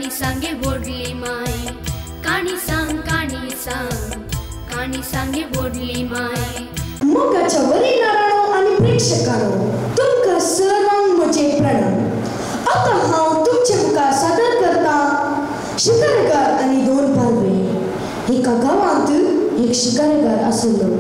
काणी सांगे व्हडली माय, काणी सांग काणी सांग, काणी सांगे व्हडली माय. मोगाच्या वरिणारांनो आनी प्रेक्षकांनो, तुमकां सर्वांक म्हजें प्रणाम. आतां हांव तुमचे मुखार सादर करता शिकारगार आनी दोन पारवे. एका गांवांत एक शिकारगार आसलो.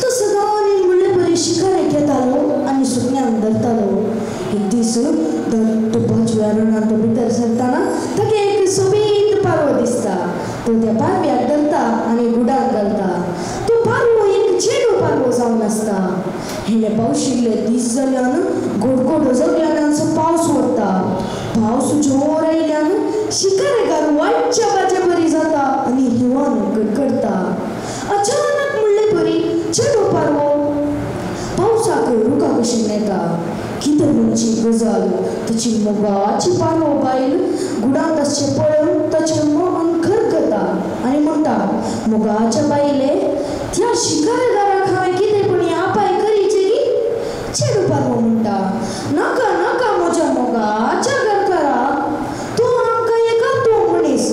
तो सदांनी म्हणले बरी शिकारेक येतालो आनी सुकण्यांक धरतालो. एक दीस दत्त पांचव्या रणांत भितर सरतना ताका एक सोबीत पारवो दिसता. तो त्या पारव्याक धरता आनी गुडाक घालता. तो पारवो एक चेडो पारवो जावन आसता. हेणे पावशिल्ले दीस जाल्यान गोडगोडो जगल्यान पावस वता. पावस जोर आयल्यान शिकारेगार वाटच्या बाजे बरी जाता आनी हिवान कडकडता. अचानक म्हणले बरी चेडो पारवो पावसाक रुखा कशेन येता. कितें म्हणची गजाल, ताची मोगाची पारवो बायल गुडांत आसचें पळोवन ताचें मन खरखता आनी म्हणटा, मोगाच्या बायले त्या शिकारगाराक हांवें कितें पूण आपाय करीचे की? चेडो पारवो म्हणटा, नाका नाका म्हज्या मोगाच्या घरकारा, तूं आमकां एका तूं मनीस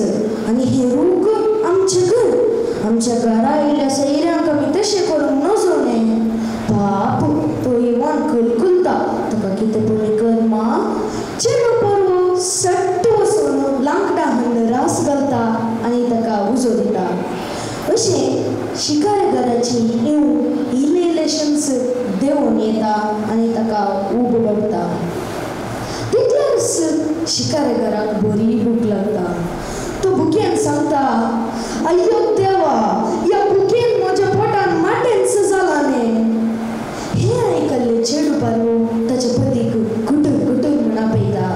आनी हे रूख आमचें घर. आमच्या घरा आयिल्ल्या सैऱ्यांक आमी तशें करूंक नजो न्ही. बाप तो इवान कलकुलता, ताका कितें पूण कर मा. चेडो पारवो सट्ट वचून लांकडां हाडून रास घालता आनी ताका उजो दिता. अशें शिकारगाराची इव इल्लें इल्लेशेंच देंवून येता आनी ताका उबो बडटा. तितल्याच शिकारगाराक बरी भूक लागता. तो भुकेन सांगता, अय्यो देवा, ह्या भुकेन म्हज्या पोटान माटेंच जालां न्ही. हें आयकल्लें चेडू पारवो ताच्या पतीक कुटूर कुटूर म्हूण आपयता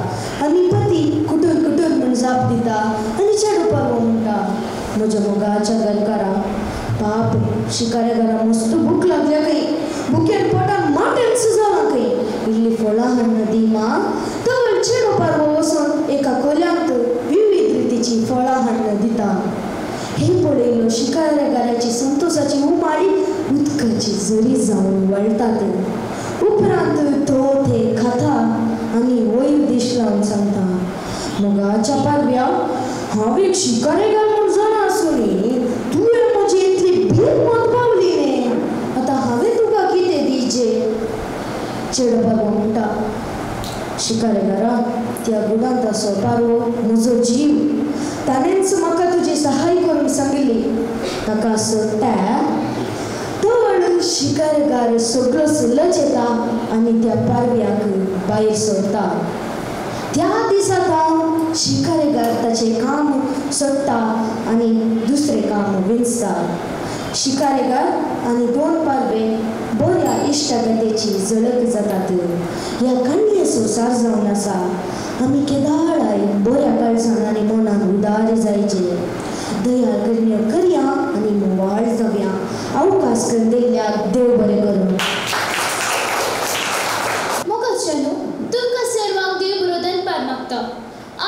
आनी पती कुटूर कुटूर म्हूण जाप दिता. आनी चेडू पारवो म्हणटा, म्हज्या मोगाच्या घरकारा, बाप शिकारेगारा मस्त भूक लागल्या खंय, भुकेन पोटान माटेंच जालां खंय, इल्ली फळां हाडून दी मा. तवळ चेडो पारवो वचून एका कोल्यांत विविध रितीचीं फळां हाडून दिता. हें पळयलो शिकारेगाराची संतोषाची उमाळी उदकाची झरी जावन वळटात. उपरांत तो ते खाता आनी वयर दीश लावन सांगता, मोगाच्या पारव्या, हांव एक शिकारेगार म्हूण जाणा आसूनी तुवें म्हजी इतली भीक पावली न्ही, आतां हांवें तुका कितें दिवचें? चेडो पारवो म्हणटा, शिकारेगारा, त्या गुडांत आसो पारवो म्हजो जीव, ताणेंच म्हाका तुजी सहाय करूंक सांगिल्ली, ताका सोडटा. तवळ शिकारगार सगळो लजेता आनी त्या पारव्याक भायर सोडटा. त्या दिसा तो शिकारेगार ताचें काम सोडटा आनी दुसरें काम विंचता. शिकारेगार आनी दोन पारवे बऱ्या इश्टागतीची झळक जातात. ह्या काणये संवसार जावन आसा. आमी केदाळाय बऱ्या काळजान आनी मनान उदार जायचे, दया करण्यो करया आनी मोवाळ जावया. अवकाश करून दिल्ल्या देव बरें करूं. मोगाच्यानो, तुमकां सर्वांक देव बरो दनपार मागता.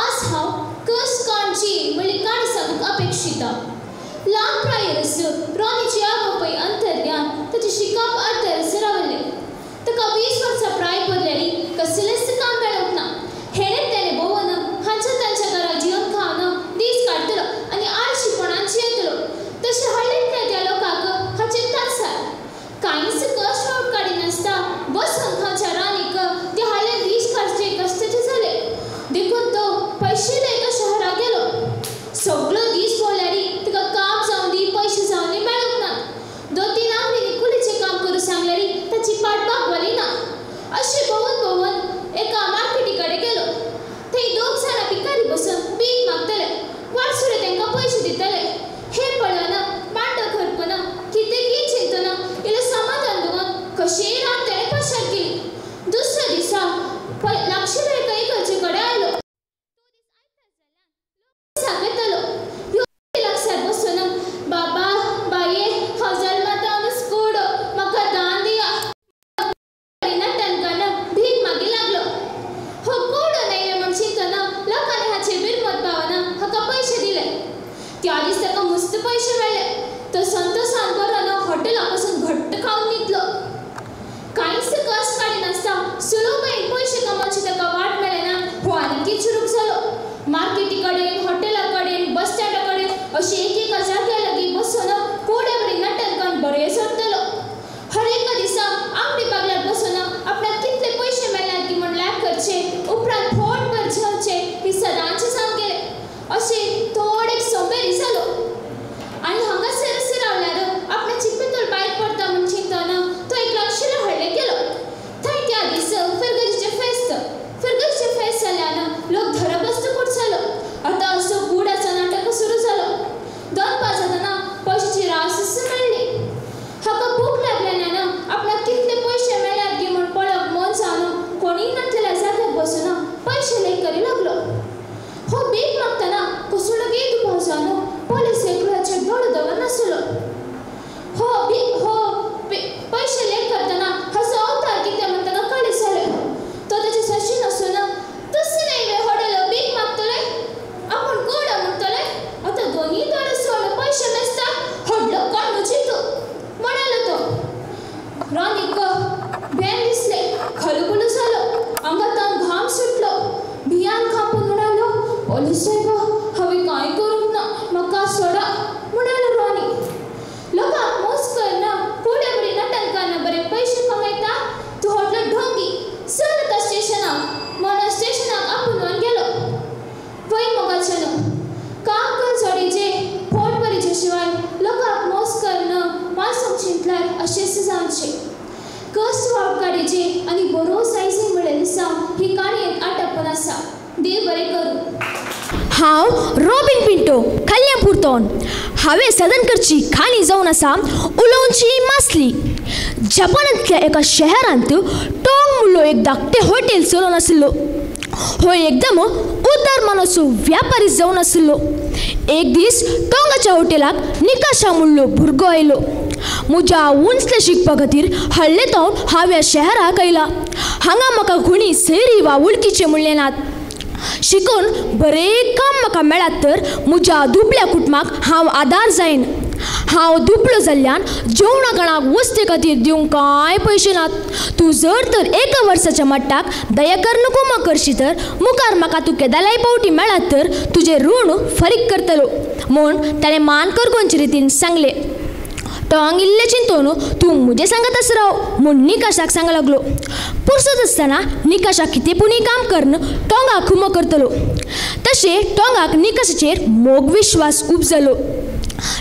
आज हांव कस काणची म्हणली काणी सांगूंक अपेक्षिता. ल्हान प्रायेरस रॉनीची आवय अंतर्ज्ञान ताचें शिकप अर्दरस रावल्लें. ताका 20 वर्सां प्राय भरलेली कसलेंच काम मेळोंक ना. हेणें तेणें भोंवन हांच्या तांच्या घरा जेवन खावन दीस काडटलो आनी आळशीपणान जियेतलो. तशें हळ्ळेंतल्या त्या लोकांक हाचें तात्सार. कांयच कश्ट वावट काडिनासता बसून खावच्या रानीक ते हळ्ळे दीस काडचे कश्टाचे जाले. देखून तो पयशिल्ल्या एका शहराक गेलो. सगळो दीस भोंवल्यार ताका काम जावं दी पयशे जावं दी मेळूंक ना. 2-3 आंगडींनी कुलीचें काम करूं सांगल्यार ताची पाट बागवली ना. अशें भोंवन भोंवन एका मार्केटी कडेन गेलो. थंय 2 जाणां भिकारी बसून भीक मागतले, वाटसुरे तांकां पयशे दितले. हें पळोवन मांडो खरपून कितें की चिंतना इल्लें समाधान दवरून कशेंय रात ताणें पाशार केली. दुसऱ्या दिसा लागशिल्ल्या एका इगर्जे कडेन आयलो. सांगतालो लागसार बसून, बाबा बाये, हांव जल्मातावनच कोडो, म्हाका दान दिया. तांकां भीक मागी लागलो. हो कोडो न्हय म्हूण चिंतना लोकांनी हाचे बिरमत पावना हाका पयशे दिले. त्या दीस ताका मस्त पयशे मेळ्ळे. तो संतोषान बरोवन हॉटेला पासून घट्ट खावन न्हिदलो. कांयच कश्ट काडिनासता सुलभेन पयशे कमोवची ताका वाट मेळना. हो आनीकय चुरूक जालो. मार्केटी कडेन अशी एकेका जाग्या लागीं बसून कोड्या बरी नाटकान बरें सोडटलो. हर एका दिसा आंगडी बागल्यार बसून आपणाक कितले पयशे मेळ्ळ्यात की म्हूण लॅक करचे उपरांत पोटभर जेवचें ही सदांचें जावन गेलें. अशें थोडेक सोंबेरी जालो आनी हांगासर अशें रावल्यार आपणाची पितूल भायर पडटा म्हूण चिंतना तो एक लक्षां हाडले गेलो. थंय त्या दीस फिरगजीचें फेस्त फिरगजीचें फेस्त जाल्यान लोक धरबस्त कुडचालो. आतां असो गुडाचो नाटक सुरू जालो. दनपार जातना पयशाची रास मेळ्ळी. हाका भूक लागल्यान आपणाक कितले पयशे मेळ्ळ्यात गी म्हूण पळोवंक मन जावन कोणीय नासलेल्या जाग्यार बसून पयशे लेख करी लागलो. हो भीक मागतना कसलो गे दुबाव जावन पोलीस एकल्याचेर दोळो दवरनासलो. हो हो पयशे लेख करतना हाचो अवतार कितें म्हूण ताका कळीत जालें. तो ताचे सशी नासून तशें न्हय वे हॉटेल भीक मागतले आपूण गोड म्हणटले आतां दोनूय दोळे सोड पयशे मेजता व्हडलो कोण चिंतू म्हणालो तो. रॉनीक भेन दिसलें, खलबुलो जालो, आंगांत घाम सुटलो. भियान खापून म्हणालो, पोलीस सायबा हांवें कांय करूंक ना, म्हाका सोडा म्हणालो रॉनी. लोकांक मोस करना कोड्या बरी नाटकान बरे पयशे कमयता तूं व्हडलो ढोंगी. चल आतां स्टेशनाक म्हणून स्टेशनाक आपूण गेलो. वय मोगाच्यानो काम कर जोडीचे पोट भरीचे शिवाय लोकांक मोस करून मासूंक चिंतल्यार अशेंच जावचें. कश्ट वावट काडीचे आनी बरो सायझी म्हळ्ळें दिसा ही काणयेंत आटपून आसा. देव बरें करूं. हांव रॉबीन पिंटो कल्याणपूर. हांवें सदन करची खाणी जावन आसा उलोवची मासली. जपानांतल्या एका शहरांत टोंग मुल्लो एक धाकटें हॉटेल चलोवन आशिल्लो. हो एकदम उदार मनाचो व्यापारी जावन आशिल्लो. एक दीस टोंगाच्या हॉटेलाक निकाशा मुल्लो भुरगो आयलो. म्हज्या उंचलें शिकपा खातीर हळ्ळे तावन हांव ह्या शहराक आयला. हांगा म्हाका कोणी सैरी वा वळखीचे म्हणलें नात. शिकून बरें काम म्हाका मेळत तर म्हज्या दुबळ्या कुटुंबाक हांव आदार जायन. हांव दुबळो जाल्ल्यान जेवणा खाणाक वस्ते खातीर दिवंक कांय पयशे नात. तूं जर तर एका वर्साच्या मट्टाक दया कर नको करशी तर मुखार म्हाका तूं केदालाय पावटी मेळत तर तुजें ऋण फारीक करतलो म्हूण ताणें मान करगोनचे रितीन सांगलें. टोंग इल्लें चिंतून तूं म्हजें सांगत आस राव म्हूण निकाशाक सांग लागलो. पुरसत आसतना निकाशाक कितें पुणी काम करून टोंगाक हुमो करतलो. तशें टोंगाक निकाशाचेर मोग विश्वास उपजलो.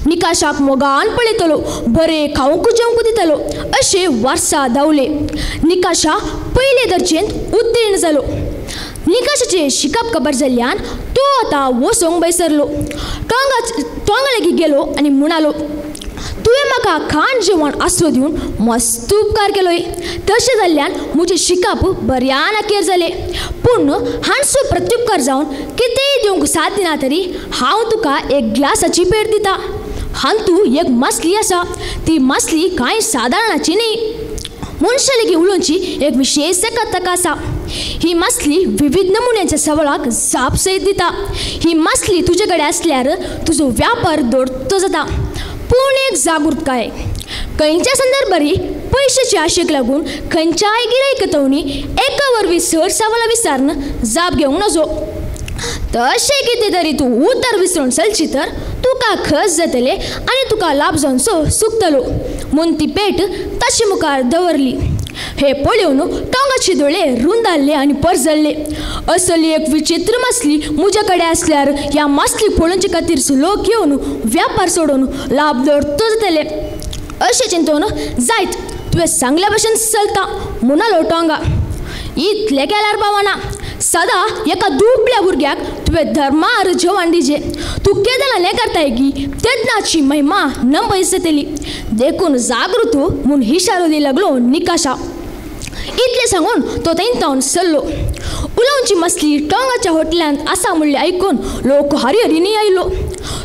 निकाशाक मोगान पळयतलो, बरें खावंक जेवंक दितलो. अशें वर्सां धांवले. निकाशा पयले दर्जेंत उत्तीर्ण जालो. निकाशाचें शिकप खबर जाल्ल्यान तो आतां वचोंक भायर सरलो. टोंगा लागीं गेलो आनी म्हणालो, तुवें म्हाका खाण जेवण आसरो दिवन मस्त उपकार केलोय. तशें जाल्ल्यान म्हजें शिकप बऱ्यान अखेर जालें. पूण हांचो प्रत्युपकार जावन कितेंय दिवंक साथ दिना तरी हांव तुका एक ग्लासाची पेट दिता. हातूंत एक मासली आसा. ती मासली कांय सादारणाची न्ही. मनशां लेगीत उलोवची एक विशेश ताका ताका आसा. ही मासली विविध नमुन्यांच्या सवालाक जाप सयत दिता. ही मासली तुजे कडेन आसल्यार तुजो व्यापार दोडतो जाता. पूण एक जागृतकाय खंयच्या संदर्भारी पयशाचे आशेक लागून खंयच्याय गिरायकतवणी एका वरवीं सर सवालां विचारून जाप घेवंक नजो. तशें कितें तरी तूं उतर विसरून चलची तर तुका खस जातलें आनी तुका लाभ जावचो सुकतलो म्हूण ती पेट ताचे मुखार दवरली. हे पळोवन टोंगाचे दोळे रुंदारले आनी परजल्ले. असली एक विचित्र मासली म्हज्या कडेन आसल्यार ह्या मासली पळोवचे खातीर लोक येवन व्यापार सोडून लाभ दवरतो जातले अशें चिंतून जायत तुवें सांगल्या भशेन चलता म्हणालो टोंगा. इतलें केल्यार पावना. सदां एका दुबळ्या भुरग्याक तुवें धर्मार जेवण दिजे. तूं केदना हें करताय की तेन्नाची महिमा नंबयस जातली. देखून जागृत म्हूण हिशारो दी लागलो निकाशा. इतलें सांगून तो थंय सरलो. उलोवची मसली टोंगाच्या हॉटेलांत आसा म्हणलें आयकून लोक हरिहरीनी आयलो.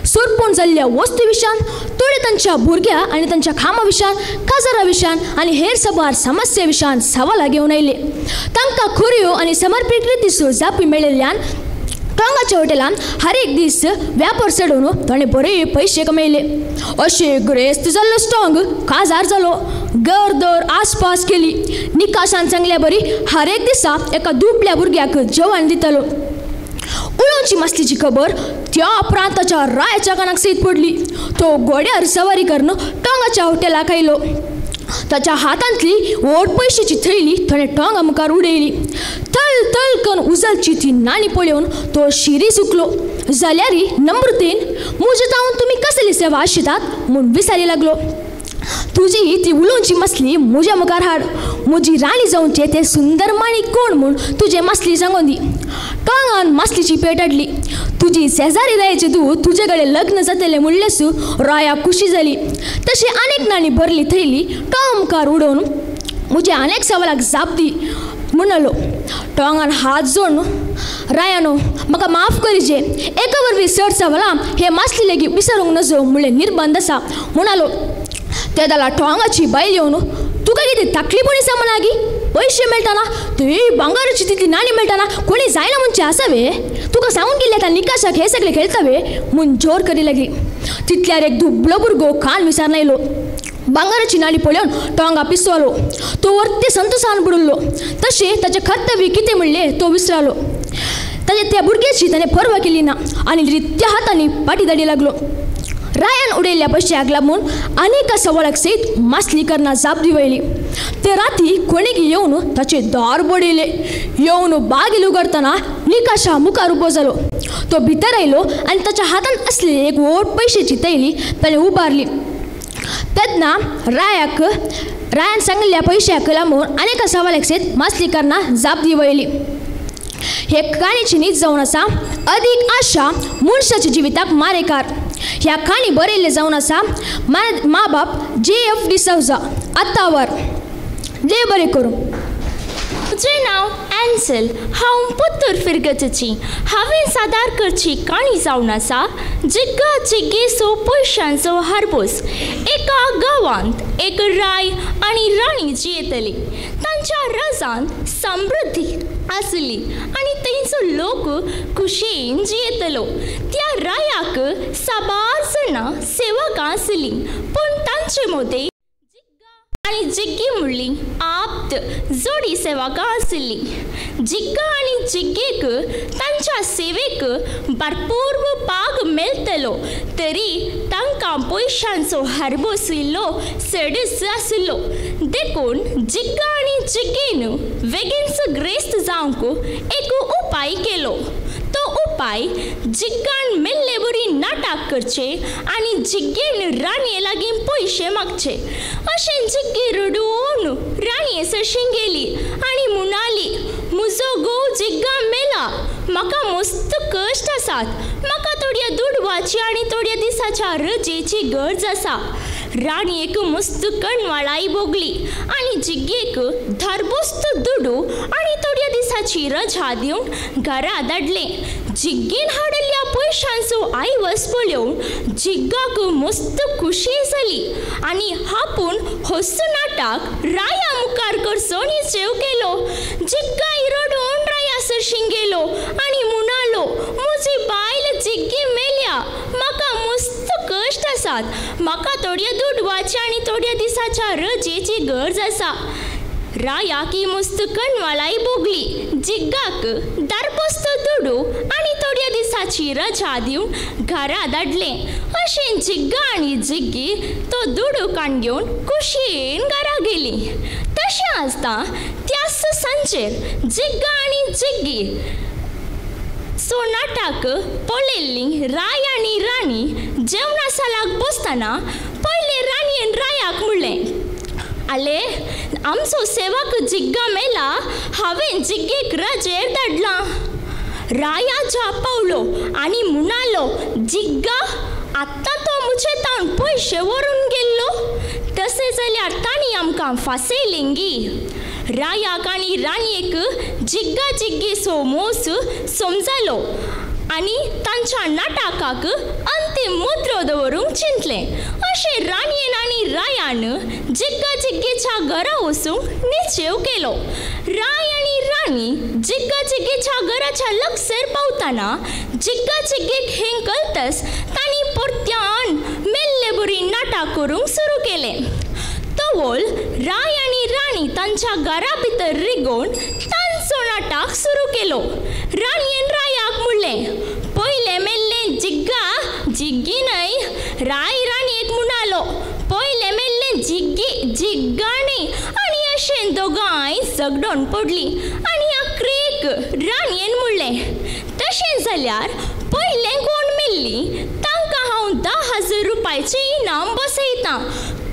सोरपूण जाल्ल्या वस्तू विशयान थोडे तांच्या भुरग्या आनी तांच्या कामा विशयान काजारा विशयान आनी हेर साबार समस्या विशयान सवालां घेवन आयले. तांकां खऱ्यो आनी समर्पीत रितीच्यो जापी मेळिल्ल्यान टोंगाच्या हॉटेलांत हर एक दीस व्यापार चडोवन ताणें बरे पयशे कमयले. अशें ग्रेस्त जाल्लो स्टोंग काजार जालो. घरदर आसपास केली. निकाशान सांगल्या बरी हर एक दिसा एका दुबळ्या भुरग्याक जेवण दितालो. उलोवची उलोवची मासलीची खबर त्या प्रांताच्या रायाच्या कानाक सयत पडली. तो घोड्यार सवारी करून टोंगाच्या हॉटेलाक आयलो. ताच्या हातांतली व्हड पयशेची थैली ताणें टोंगा मुखार उडयली. थल थल करून उजलची ती नाणी पळोवन तो शिरी सुकलो. जाल्यार नम्रतेन म्हजे जावन तुमी कसली सेवा आशितात म्हूण विचारी लागलो. तुजी ती उलोवची मासली म्हज्या मुखार हाड, म्हजी राणी जावचे ते सुंदर माणीक कोण म्हूण तुजे मासली सांगोन दी. टोंगान मासलीची पेट हाडली. तुजी शेजारी रायाचे तूं तुजे कडेन लग्न जातलें म्हणलें राया खुशी जाली. तशी आनेक नाणी भरली थैली टोंग मुखार उडोवन म्हज्या अनेक सवालाक जाप दी म्हणलो. टोंगान हात जोडून रायानो म्हाका माफ करीजे, एका वरवीं चड सवालां हे मासली लेगीत विसरूंक नजो म्हणलें निर्बंध आसा म्हणालो. ते जाल्यार टोंगाची बायल येवन तुका कितें ताकलीपणी सामनागी पयशे मेळटाना ती भांगराची तितली नाणी मेळटाना कोणी जायना म्हणचे आसा वे, तुका सांगून गेल्ले आतां निकाशाक हे सगळे खेळटा वे म्हूण जोर करी लागली. तितल्यार एक दुबळो भुरगो कान विसारन आयलो. भांगराची नाणी पळोवन टोंगा पिसवलो. तो वर्ते संतोसान बुडलो. तशें ताचें कर्तव्य कितें म्हणलें तो विसरलो. ताचे त्या भुरग्याची ताणें पर्वा केली ना आनी रित्या हातांनी पाटी धाडी लागलो. रायान उडयल्ल्या पयशाक लागून अनेका सवालाक सयत मासली करना जाप दिवयली. ते राती कोणीक येवन ताचे दार बडयले. येवन बागेल उगडतना निकाशा मुखार उबो जालो. तो भितर आयलो आनी ताच्या हातांत आसलेली एक व्हड पयशेची थैली ताणें उबारली. तेन्ना रायाक रायान सांगिल्ल्या पयशाक लागून अनेका सवालाक सयत मासली करना जाप दिवयली. हे काणयेची नीत जावन आसा अदीक आशा मनशाच्या जिविताक मारेकार. ह्या काणी बरयल्ले जावन आसा मा बाप जे एफ डिसौजा आतावर. देव बरें करूं. म्हजें नांव एन्सल. हांव पुत्तूर फिरगतची. हांवें सादर करची काणी जावन आसा जिग्गा जिग्गेसो पयशांचो हारबोस. एका गांवांत एक राय आनी राणी जियेतली. तांच्या राजांत समृद्धी आसली आनी थंयचो लोक खुशयेन जियेतलो. त्या रायाक साबार जाणां सेवकां आसलीं, पूण तांचे मदें आनी जिग्गी म्हणली आप्त जोडी सेवकां आसली. जिग्गा आनी जिग्गेक तांच्या सेवेक भरपूर पाग मेळटलो तरी तांकां पयशांचो हारबोस इल्लो चडच आसलो. देखून जिग्गा आनी जिग्गेन वेगींच ग्रेस्त जावंक एक उपाय केलो. तो उपाय जिग्गान मेल्ले बरी नाटक करचे आनी जिग्गेन राणये लागीं पयशे मागचे. अशें जिग्गी रडून राणये सरशीं गेली आनी म्हणाली, म्हजो घोव जिग्गा मेला, म्हाका मस्त कश्ट आसात, म्हाका थोड्या दुडवाची आनी थोड्या दिसाच्या रजेची गरज आसा. राणयेक मस्त कणवाळाय भोगली आनी जिग्गेक धारबोस्त दुडू आनी थोड्या दिसाची रजा दिवन घरा धाडलें. जिग्गेन हाडिल्ल्या पयशांचो आयवस पळोवन जिग्गाक मस्त खुशी जाली आनी आपूण हस नाटक राया मुखार करचो निश्चेव केलो. जिग्गा रडून राया सरशीं गेलो आनी म्हणालो, म्हजी बायल जिग्गी मेल्या, म्हाका मस्त कश्ट आसात, म्हाका थोड्या दुडवाची आनी थोड्या दिसाच्या रजेची गरज आसा. रायाक ही मस्त कणवाळाय भोगली. जिग्गाक दारपोस्त दुडू आनी थोड्या दिसाची रजा दिवन घरा धाडलें. अशें जिग्गा आनी जिग्गी तो दुडू काण घेवन खुशयेन घरा गेली. तशें आसता त्याच सांजेर जिग्गा आनी जिग्गी सो नाटक पळयल्ली राय आनी राणी जेवणा सालाक बसतना पयले राणयेन रायाक म्हणलें, आले आमचो सेवक जिग्गा मेला, हांवें जिग्गेक रजेर धाडला. राया ज्या पावलो आनी म्हणालो, जिग्गा आत्तां तो म्हजे तावन पयशे व्हरून गेल्लो, तशें जाल्यार तांणी आमकां फासयलेंगी. रायाक आनी राणयेक जिग्गा जिग्गेचो मोस समजालो आनी तांच्या नाटकाक अंतीम मुद्रो दवरूंक चिंतलें. अशें राणयेन आनी रायान जिग्गा जिग्गेच्या घरा वचूंक निश्चेव केलो. राय आनी राणी जिग्गा जिग्गेच्या घराच्या लक्षर पावतना जिग्गा जिग्गेक हें कळतच तांणी परत्यान मेल्ले बरी नाटक करूंक सुरू केलें. तवोल राय आनी राणी तांच्या घरा भितर रिगोवन तांचो नाटक सुरू केलो. राणयेन रायाक म्हणलें, रडोन पडली आनी आक्रेक राणयेन म्हणलें, तशें जाल्यार पयलें कोण मेल्ली तांकां हांव 10,000 रुपयाचें इनाम बसयतां.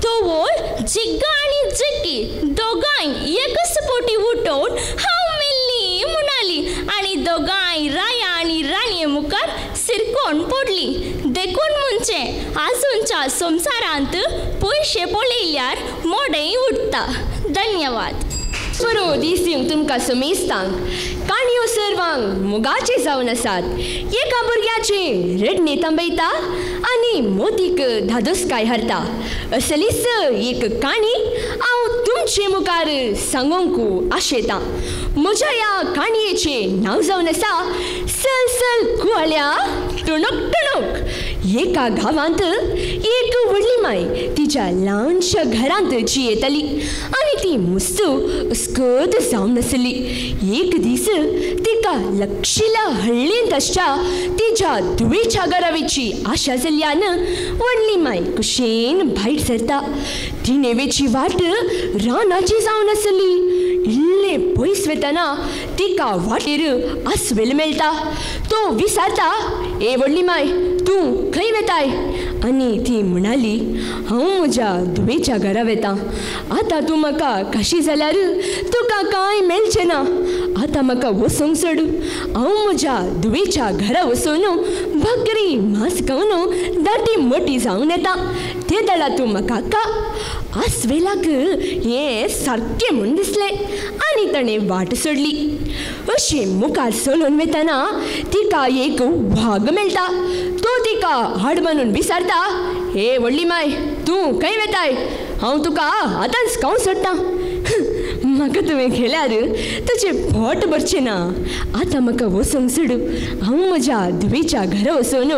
तोवोर जिग्गा आनी जिग्गी दोगांय एकच पोटी उठोवन हांव मेल्ली म्हणाली आनी दोगांय राया आनी राणये मुखार सिरकोन पडली. देखून म्हणचे आजूनच्या संवसारांत पयशे पळयल्यार मोडेंय उठता. धन्यवाद. बरो दीस दिवंक तुमकां समेस्तांक. काणयो सर्वांक मोगाचे जावन आसात. एका भुरग्याचे रडणे थांबयता आनी मोतीक धादोसकाय हारता. असलीच एक काणी हांव तुमचे मुखार सांगूंक आशेतां. म्हज्या ह्या काणयेचें नांव जावन आसा सल सल कुवाळ्या टुणूक टुणूक. एका गांवांत एक व्हडली माय तिच्या ल्हानशा घरांत जियेताली आनी ती मुस्तू अस्कत जावन आसली. एक दीस तिका लक्षिल्या हळ्ळींत आसच्या तिच्या धुवेच्या घरावेची आशा जाल्ल्यान व्हडली माय कुशेन भायर सरता. तिणें वेची वाट रानाची जावन आसली. इल्ले पयस वतना तिका वाटेर आस्वेल मेळटा. तो विचारता, ए व्हडली माय, तूं खंय वेताय? आनी ती म्हणाली, हांव म्हज्या धुवेच्या घरा वेतां. आतां तूं म्हाका कशी जाल्यार तुका कांय मेळचें ना. आतां म्हाका वचूंक सोड. हांव म्हज्या धुवेच्या घरा वचून भाकरी मांस खावन दाटी मोटी जावन येता. ते दळा तूं म्हाका का. आस्वेलाक हें सारकें म्हूण दिसलें आनी ताणें वाट सोडली. अशें मुखार चलून वतना तिका एक वाग मेळटा. तो तिका हाड बांदून विचारता, हे व्हडली माय, तूं खंय वेताय? हांव तुका आतांच खावंक सोडटां. म्हाका तुवें खेल्यार तुजें पोट भरचें ना. आतां म्हाका वचूंक सोड. हांव म्हज्या धुवेच्या घरा वचून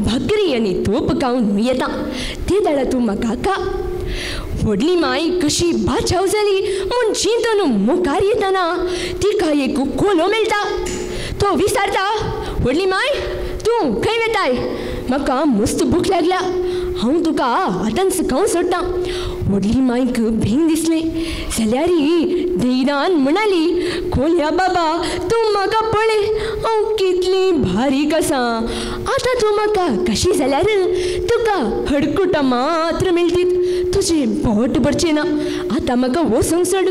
भाकरी आनी तोप खावन येता. ते दळा तूं म्हाका का. व्हडली माय कशी बाचाव जाली म्हूण चिंतून मुखार येतना तिका एक कोलो मेळटा. तो विचारता, व्हडली माय, तूं खंय वेताय? म्हाका मस्त भूक लागल्या. हांव तुका आतांच खावंक सोडटां. व्हडली मायक भींग दिसलें जाल्यार धैर्यान म्हणाली, कोल्या बाबा, तूं म्हाका पळय, हांव कितली बारीक आसा. आतां तूं म्हाका कशी जाल्यार तुका हडकुटां मात्र मेळटीत. तुजें पोट भरचें ना. आतां म्हाका वचूंक सोड.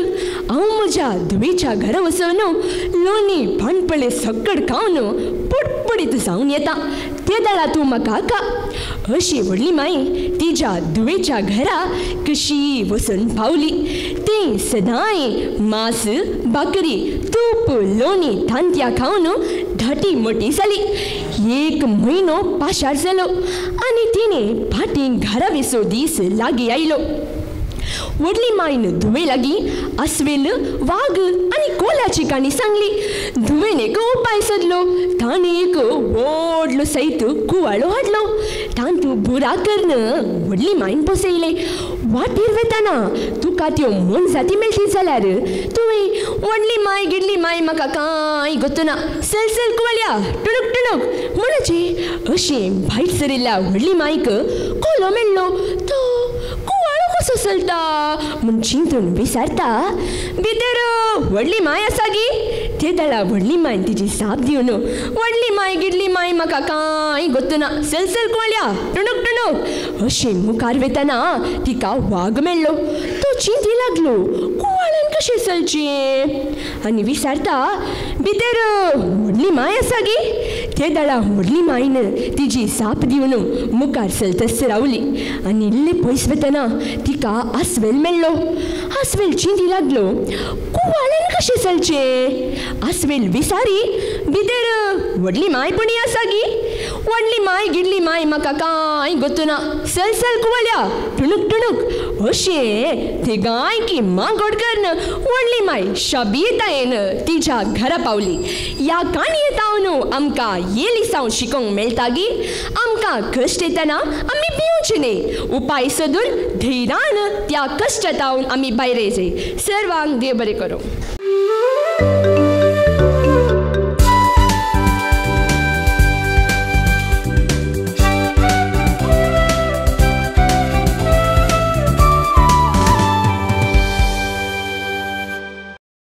हांव म्हज्या धुवेच्या घरा वचून लोणी पाणपळे सकड खावन पुटपुडीत जावन येता. ते दळा तूं म्हाका का. अशी व्हडली माय तिच्या धुवेच्या घरा कशी वचून पावली. ती सदांय मांस भाकरी तूप लोणी तांतयां खावन धाटी मोटी जाली. एक म्हयनो पाशार जालो आनी तिणें फाटीं घरा वेचो दीस लागीं आयलो. व्हडली मायन धुवे लागीं आस्वेल वाग आनी कोल्याची काणी सांगली. धुवेन एक उपाय सोदलो. ताणें एक व्हडलो सैत कुवाळो हाडलो. तांतू बुरा करून व्हडली मायन बसयलें. वाटेर वेतना तुका त्यो मोनजाती मेळटी जाल्यार तुवें व्हडली माय गिडली माय म्हाका कांय गोत्तना सल सल कुवाळ्या टुणूक टुणूक म्हणचे. अशें भायर सरिल्ल्या व्हडली मायक कोलो मेळ्ळो. तो कुवाळो कसो चलता म्हूण चिंतून विचारता, भितर व्हडली माय आसा गी? ते दळा व्हडली मायन तिची साप दिवन व्हडली माय गिडली माय म्हाका कांय गोत्तना सल सल कुवाळ्या टुणूक टुणूक. अशें मुखार वतना तिका वाग मेळ्ळो. तो चिंती लागलो, कुवाळ्यान कशें चलचें? आनी विचारता, भितर व्हडली माय आसा गी? ते दळा व्हडली मायन तिची साप दिवन मुखार चलतच रावली आनी इल्ले पयस वतना तिका आस्वेल मेळ्ळो. आस्वेल चिंती लागलो, कुवाळ्यान कशें चलचें? आस्वेल विचारी, भितर व्हडली माय पुणी आसा गी? व्हडली माय गिडली माय म्हाका कांय गोत्तना सल सल कुवाळ्या टुणूक टुणूक. अशें तिगांय की मागोड करून व्हडली माय शाबीतायेन तिच्या घरा पावली. ह्या काणये तावन आमकां येलिसांव शिकोंक मेळटा गी आमकां कश्ट येतना आमी भिवचें न्हय. उपाय सोदून धैर्यान त्या कश्टांतावन आमी भायर येयचे. सर्वांक देव बरें करूं.